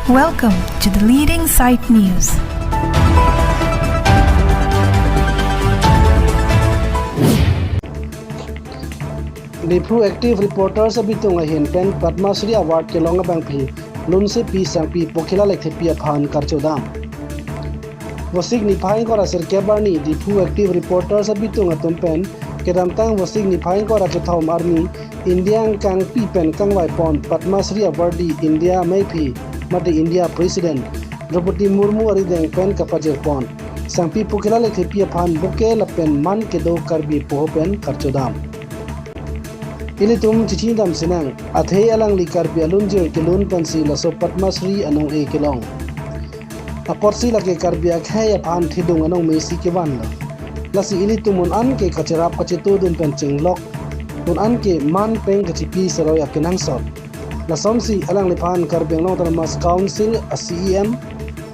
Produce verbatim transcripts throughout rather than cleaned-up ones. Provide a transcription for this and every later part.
Welcome to the leading site news. Diphu Active Reporters abitung ahin pen Padma Shri Award kelong abangpi Lunsepi Sangpi Pokhila Lekthepi aphan karchodam. Vosik niphai ingkoi ra sirkep arni Diphu Active Reporters abitung atum pen kedamtang Vosik niphai ingkoi ra kethom arni India angkangpi pen kangvaipon Padma Shri Awardee India amei aphi mate India President Droupadi Murmu arideng pen kapajirpon Sangpi Pokhila Lekthepi aphan bouquet lapen man kedo Karbi poho pen karchodam. Ilitum chichinidam sinang, athe alangli Karbi alunjir kelun pensi laso Padma Shri anong-e kelong. Apotsi lake Karbi akhei aphan thedung anong mesi kevanlo. Lasi ilitum un-an ke kacherap kachetodun pen chenglok, un-an ke man pen kachipi seroi akenangsot. Lasonsi alangliphan Karbi Anglong Autonomous Council a C E M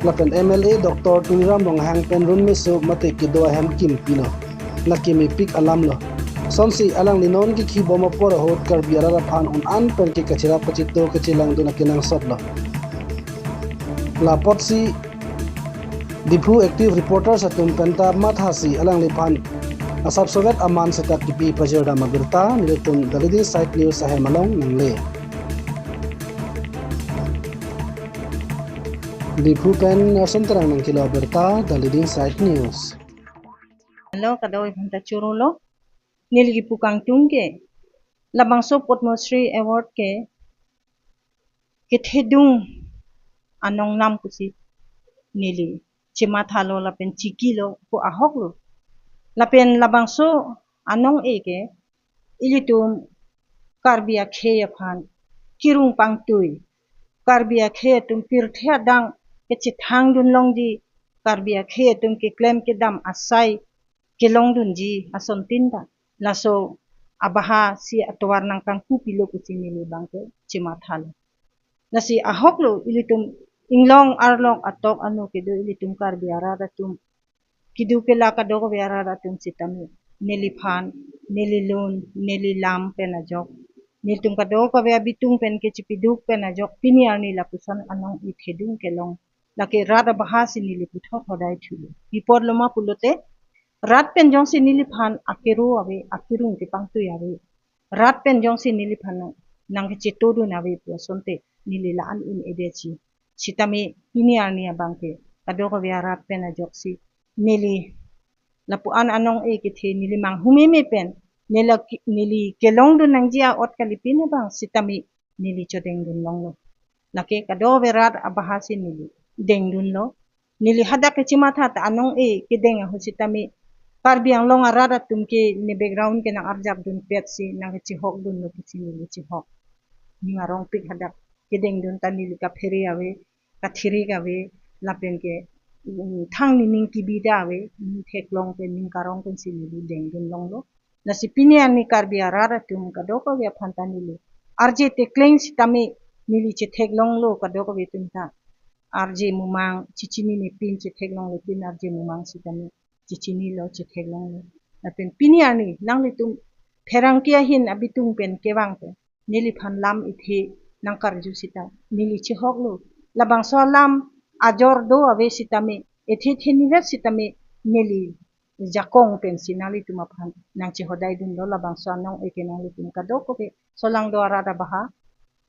lapen M L A Doctor Tuliram Ronghang pen runmeso mate kedo ahem kimpilo. Lake mepik alamlo. Sonsi alangli non kekhibom apor ahut Karbi arat aphan un-an pen ke kacherap kacheto kachelangdun akenangsotlo. Lapotsi Diphu Active Reporters atum penta mathasi alangliphan asap sovet aman seta kipi pajirdam abirta nelitum The Leading Site News ahem along nangle. Diphu pen Nelson Terang nangkelo abirta, The Leading Site News. Hello, kadokave aphanta chorolo. Neli kipu kangtung ke labangso Padma Shri Award ke kethedung anong nam pusi neli chemathalo lapen chikilo pu ahoklo. Lapen labangso anong-e ke ilitum Karbi akhei aphan kerung pangtui, Karbi akhei atum pirthe adang kechethangdun longji, Karbi akhei atum keklem kedam asai kelongdunji asontin ta laso abahasi atovar nangkangkupilo pusi neli abangke chemathalo. Lasi ahoklo ilitum inglong arlong atok anu kedo ilitum Karbi arat atum kedo kela kadokave arat atum sitame neliphan, neli lun, neli lam pen ajok, nelitum kadokave abitung pen kechipiduk pen ajok pini arni lapuson anong-e thedung kelong. Lake rat abahasi neli puthot hodai thulo. Pi apotlo ma pulote rat pen jongsi neliphan akero ave, akerung kepangtui ave, rat pen jongsi neliphan nang, nangkechetodun ave pu asonte neli la-an un-edetji. Sitame pini arni abangke kadokave arat pen ajoksi neli lapu-an anong-e kethe neli manghumeme pen neli ki-, neli kelongdun nangji a-ot kalipin abang sitame neli chodengdun longlo. Lake kadokave rat abahasi neli dengdunlo. Neli hadak kechematha ta anong-e kedeng ahut sitame Karbi Anglong arat atum ke ne background ke nang-arjapdunpetsi nangkechihokdunlo pusi neli chihok. Ning arongpik hadak kedengdun ta neli kaphere ave, kathirik ave, lapen ke, mm, thang nening kebida ave, ning theklong pen ning karong pensi neli dengdun longlo. Lasi pini arni Karbi arat atum kadokave aphanta neli arje tekleng sitame neli chetheklonglo kadokave atum ta. Arje mumang chechinine pin chetheklongle pin arje mumang sitame chechinilo chetheklonglo. Lapen pini arni nanglitum pherangke ahin abitung pen kevang pen neliphan lam ithe nangkarju sita neli chihoklo. Labangso alam ajor do ave sitame ithe thenivet sitame neli jakong pensi nanglitum aphan nangchehodaidunlo labangso anong-e ke nanglitum kadokave solangdo arat abaha.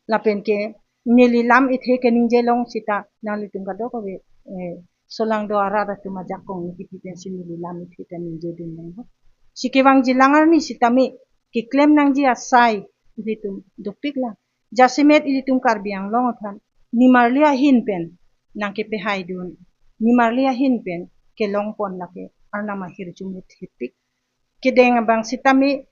Lapen ke neli lam ithe keningje long sita nanglitum kadokave, eh, solangdo arat atum ajakong ne kipi pensi neli lam ithe ta ningjedun longlo. Si kevangji lang arni sitame keklem nangji asai ilitum dukpiklang. Jasemet ilitum Karbi Anglong aphan nimarli ahin pen nangkepehaidun, nimarli ahin pen kelongpon lake Arnam ahirjume thepik. Kedeng abang sitame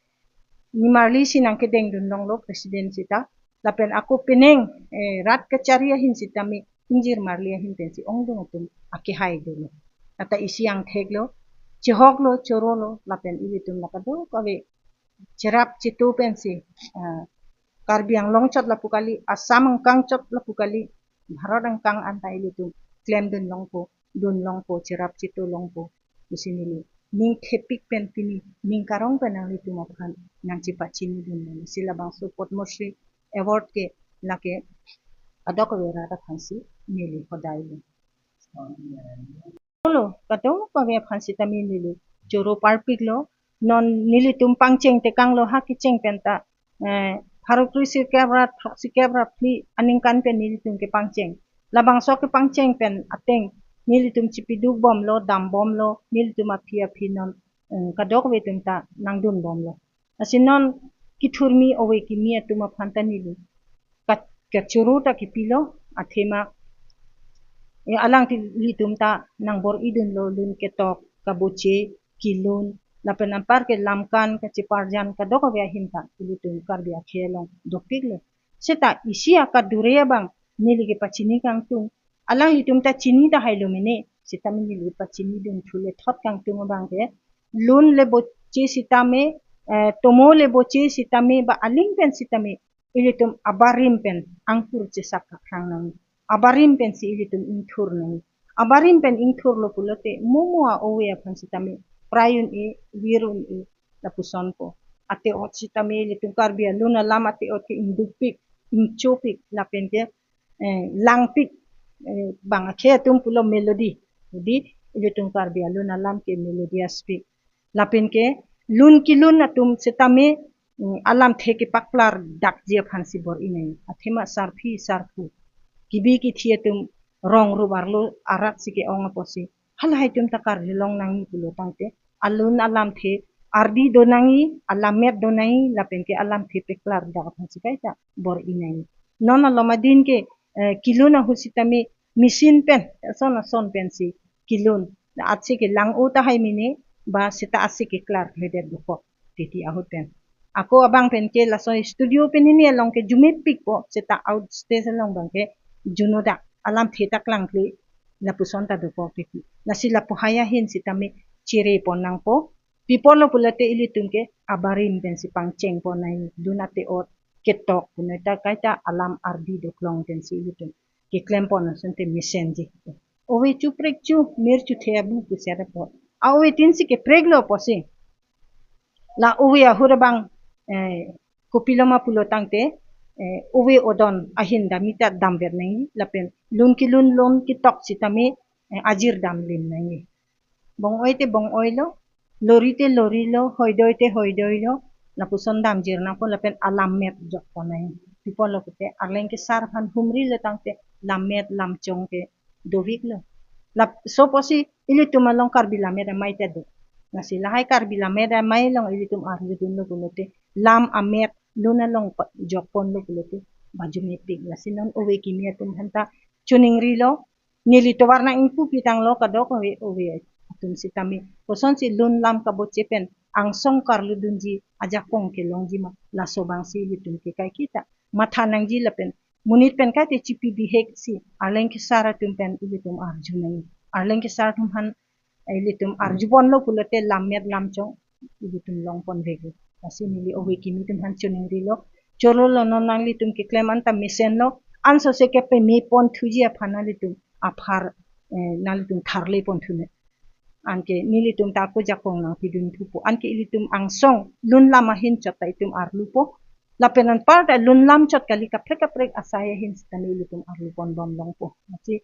nimarlisi nangkedengdun longlo president sita. Lapen ako penang, eh, rat kachari ahin sitame ingjir marli ahin pensi ongdung atum akehai dolo. Ata isi angtheklo, chihoklo, chorolo, lapen ilitum la kadokave cherap cheto pensi, ah, Karbi Anglong chot lapu kali, Assam angkang chot lapu kali, Bharat angkang anta ilitum klemdun longpo, dun longpo, cherap cheto longpo pusi neli ning thepik pen pini ning karong pen nanglitum aphan nangchepachinidun longlo. Si labangso Padma Shri Award ke lake Kadokave rat aphansi neli hodai lo. Lo, kadokave aphan sitame neli choro parpik lo. Non nelitum pangcheng tekang lo ha kecheng pen ta, eh, pharo kre sirkep ra, throksi kep ra phli aningkan pen nelitum kepangcheng. Labangso kepangcheng pen ateng nelitum chipiduk bom lo, dam bom lo, nelitum aphi aphi non, eh, kadokave atum ta nangdun bom lo. Lasi non kethurmi ove kimi atum aphan ta neli kat-, kachoro ta kipilo, athema, eh, alangli, ilitum ta nangbor-idun lo lun ketok, kaboche, kelun, lapen anpar ke lamkan, kacheparjan, kadokave ahin ta ilitum Karbi akhei along dopik lo. Seta isi akadure abang neli kepachini kangtung, alanglitum ta chini tahai lo mene, seta neli pachinidun thu le thot kangtung abang ke, lun le boche sitame, eh, tomo le boche sitame, ba aling pen sitame, ilitum abarim pen angthur chesak kaprang nang. Abarim pensi ilitum ingthur nang. Abarim pen ingthur lo pulote, mo mo a-ove aphan sitame, prai un-e, vir un-e, lapuson po. Ate-ot sitame ilitum Karbi alun alam ate-ot ke ingdukpik, ingchopik, lapen ke, eh, langpik, eh, bang akhei atum pulo melody. Jadi, ilitum Karbi alun alam ke melodious pik. Lapen ke lun kelun atum sitame, mm, alamthe kepaklar dakji aphansi bor-i nang. Athema sarpi sarpo, kebi kethe atum rong rup arlo arat si ke-ong apotsi, halahai atum ta karjulong nangji pulo tangte, alun alamthe ardi do nangji, alammet do nangji, lapen ke alamthe peklar dak aphansi kaita bor-i nang. Non alom adin ke, eh, kelun ahut sitame machine pen, ason ason pensi kelun. Atsi ke lang-o tahai mene, ba seta atsi keklar kledet dokok titi ahut pen. Ako abang pen ke laso studio pen hini along ke jumepik po, seta outstage along abang ke junodak, alamthe ta klangkle, lapuson ta dokok titi. Lasi lapu hai ahin sitame chere pon nangpo. Pi apot lo pulote ilitum ke abarim pensi pangcheng pon nang, lun ate-ot, ketok punoi ta kaita alam ardi doklong pensi ilitum keklem pon asonte mesenji. Ove chuprek chu, mir chuthe abu pusi ave po. A-ove tin si keprek lo apotsi, la ove ahut abang, eh, kopiloma pulo tangte, eh, ove odon ahin dam ta damvet nangji, lapen lun kelun lun ketok sitame, eh, ajir dam lim nangji. Bong-oi te bong-oi lo, lori te lori lo, hoidoi te hoidoi lo, lapuson damjir nangpo lapen alammet jok pon nang. Pi apot lo pulote, arleng kesar aphan humri lo tangte lammet lamchong ke dovik lo. Laso apotsi ilitum along Karbi Lammet Amei ta do. Lasi lahai Karbi Lammet Amei along ilitum arjudun lo pulote, lam amet lun along pa-, jok pon lo pulote, ba jumepik. Lasi non ove kimi atum aphan ta choningri lo, neli tovar nang ingpu pitang lo kadokave ove atum sitame. Kosonsi lun lam kaboche pen angsong karlu dunji ajakong kelongji ma, laso abangsi ilitum ke kaiketa matha nangji lapen monit pen kaite chipi bihek si arleng kesar atum pen ilitum arju nang. Arleng kesar atum aphan, eh, ilitum arju pon lo pulote lammet lamchong ilitum long pon vek. Lasi neli ove kimi atum aphan choningri lo. Choro lo, non nanglitum keklem an ta mesen lo. Anso se kepeme pon thuji aphan nanglitum aphar, eh, nanglitum tharle pon thu ne. Anke nelitum ta ako jakong nangpidun thupo. Anke ilitum angsong lun lam ahin chot ta itum arlupo. Lapen anpar ta lun lam chot kali, kaprek kaprek asai ahin sitame ilitum arlu pon bom longpo. Lasi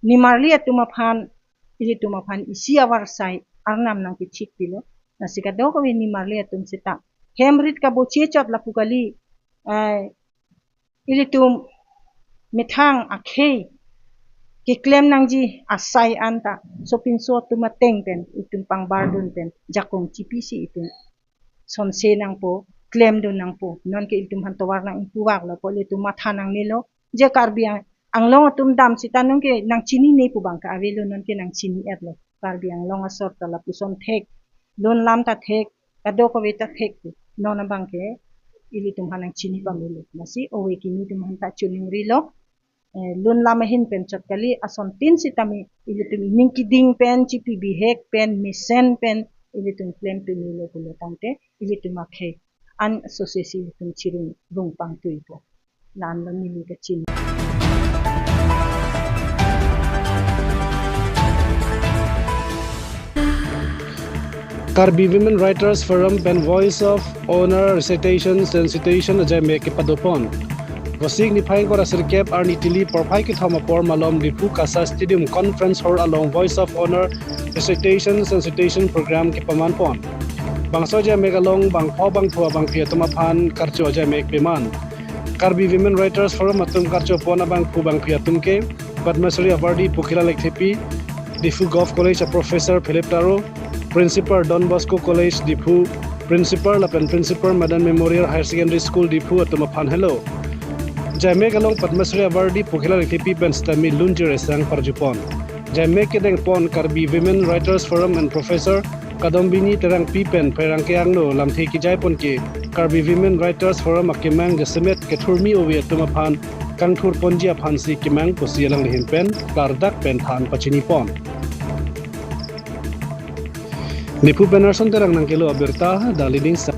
nimarli atum aphan, ilitum aphan isi avarsai arnam nangkethik pilo. Lasi kadokave nimarli atum seta hem rit kaboche chot lapu kali, eh, ilitum methang akhei keklem nangji asai an ta sopinso atum ateng pen itum pangbardun pen jakong chipisi itum sonse nangpo, klemdun nangpo. Nonke ilitum aphan tovar nang ingpuvak lo, po ilitum matha nangne lo. Je Karbi Ang-, Anglong atum dam seta nonke nangchinine pu abang ke avelo, nonke nangchini-et lo. Karbi Anglong asor ta lapuson thek, lun lam ta thek, kadokave ta thek. Non abang ke ilitum aphan nangchini pamelo. Lasi ove kimi atum aphan ta choningri lo. Eh, lun lam ahin pen chot kali, ason tin sitame ilitum ining keding pen, chipi bihek pen, mesen pen, ilitum klem peme lo pulo tangte, ilitum akhei an sosesi ilitum chiring rung pangtui po. La-an lo neli kachini. Karbi Women Writers Forum pen Voice of Honour Recitations and Situation ajai me kepadopon. Vosik niphai ingkoi ra sirkep arni tili porphai kethom apor malom Diphu Kasa Stadium Conference Hall along Voice of Honor Recitation Sensitization Program kepaman pon. Bangso ajaimek along bangpho bangphu abangpi atum aphan karcho ajaimek peman. Karbi Women Writers Forum atum karcho pon abangphu bangpi atum ke Padma Shri Awardee Pokila Lekthepi, Diphu Govt College a Professor Philip Taro, Principal Don Bosco College Diphu, Principal lapen Principal Madan Memorial Higher Secondary School Diphu atum aphan helo. Ajaimek along Padma Shri Awardee Pokila Lekthepi pen sitame Lunjir Esang parjupon. Ajaimek kedeng pon Karbi Women Writers Forum and Professor Kadombini Terangpi pen pherangke angno lamthe kejai pon ke Karbi Women Writers Forum akemang jasemet kethurmi ove atum aphan kangthur ponji aphansi kemang pusi alanglihin pen klardak pen than pachini pon. Diphu pen Arson Terang nangkelo abirta, The Leading Star.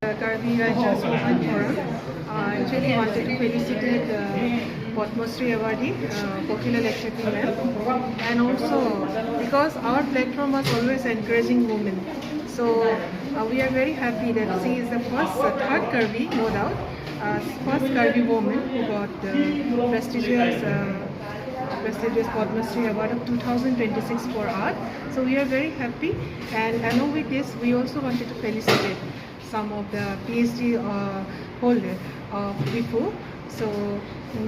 Uh, Karbi Rajya's Women Forum. Uh, actually wanted to felicitate uh, Padma Shri Awardee, uh, Pokila Lekthepi ma'am. And also, because our platform was always encouraging women, so uh, we are very happy that she is the first, uh, third Karbi, no doubt, uh, first Karbi woman who got the prestigious, uh, prestigious Padma Shri Award of two thousand twenty-six for art. So we are very happy, and along with this, we also wanted to felicitate some of the PhD uh, holder of Diphu. So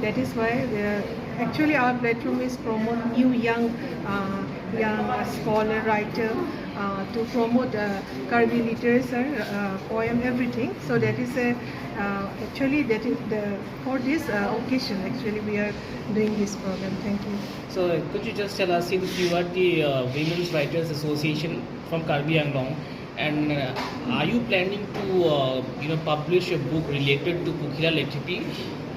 that is why uh, actually our platform is promote new young, uh, young uh, scholar, writer, uh, to promote uh, Karbi literature, uh, poem, everything. So that is a uh, actually that is the for this uh, occasion actually we are doing this program. Thank you. So, could you just tell us, since you are the uh, Women's Writers Association from Karbi Anglong, and uh, are you planning to, uh, you know, publish a book related to Pokila Lekthepi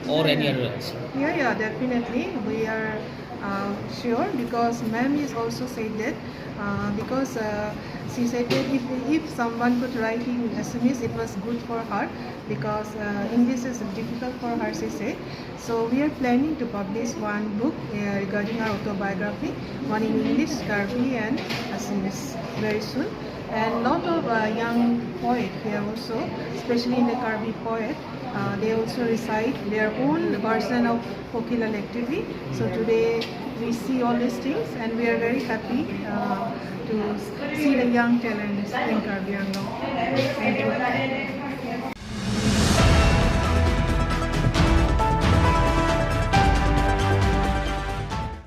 or any other? Yeah, yeah, definitely. We are uh, sure because ma'am is also said that uh, because uh, she said that if, if someone could write in Assamese, it was good for her because uh, English is difficult for her, she said. So we are planning to publish one book uh, regarding our autobiography, one in English, Karbi and Assamese very soon. And lot of uh, young poet here also, especially in the Karbi poet, uh, they also recite their own version of Pokila Lekthepi. So today we see all these things and we are very happy uh, to see the young talents in Karbi Anglong. Thank you.